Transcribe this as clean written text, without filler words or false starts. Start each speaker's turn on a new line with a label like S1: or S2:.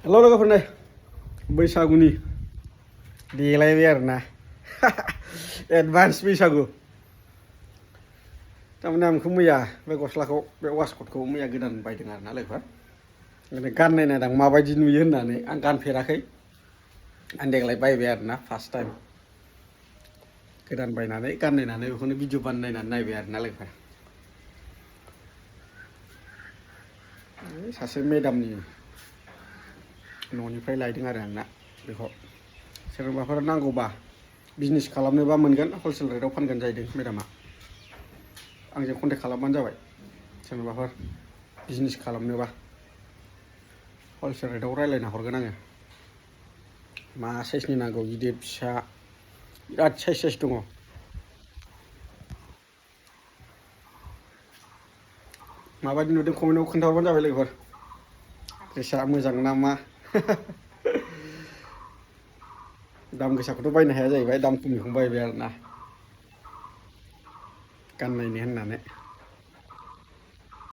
S1: हेल' लोगोफोर नै बैसागुनि देलायबाय आरोना एडभान्स बैसागु थारमाने आं बेखौ मैया बे गस्लाखौ बे वासकटखौ मैया गोदान बायदों आरोना लोगोफोर ओंखायनो गाननाय नायदां माबायदि नुयो होननानै आं गानफेराखै आं देग्लाय बायबाय आरोना फार्स्ट टाइम गोदान बायनानै गाननायनानै बेखौनो भिडिअ बानायनानै नायबाय आरोना लोगोफोर सासे मेडामनि न'निफ्राय लायदों आरो आंना बेखौ सोरबाफोर नांगौबा बिजनेस खालामनोबा मोनगोन हलसेल रेटआव फानगोन जाहैदों मेडामा आंजों कन्टेक्ट खालामबानो जाबाय सोरबाफोर बिजनेस खालामनोबा हलसेल रेटआव रायज्लायना हरगोन आङो मा साइजनि नांगौ गिदिर फिसा बिराद साइज दङ माबायदि नुदों कमेन्टआव खोन्थाहरबानो जाबाय लोगोफोर ड्रेसा मोजां ना मा दाम गोसाखौथ' बायनो हाया जाहैबाय दाम खमनिखौनो बायबाय आरोना गाननायनो होननानै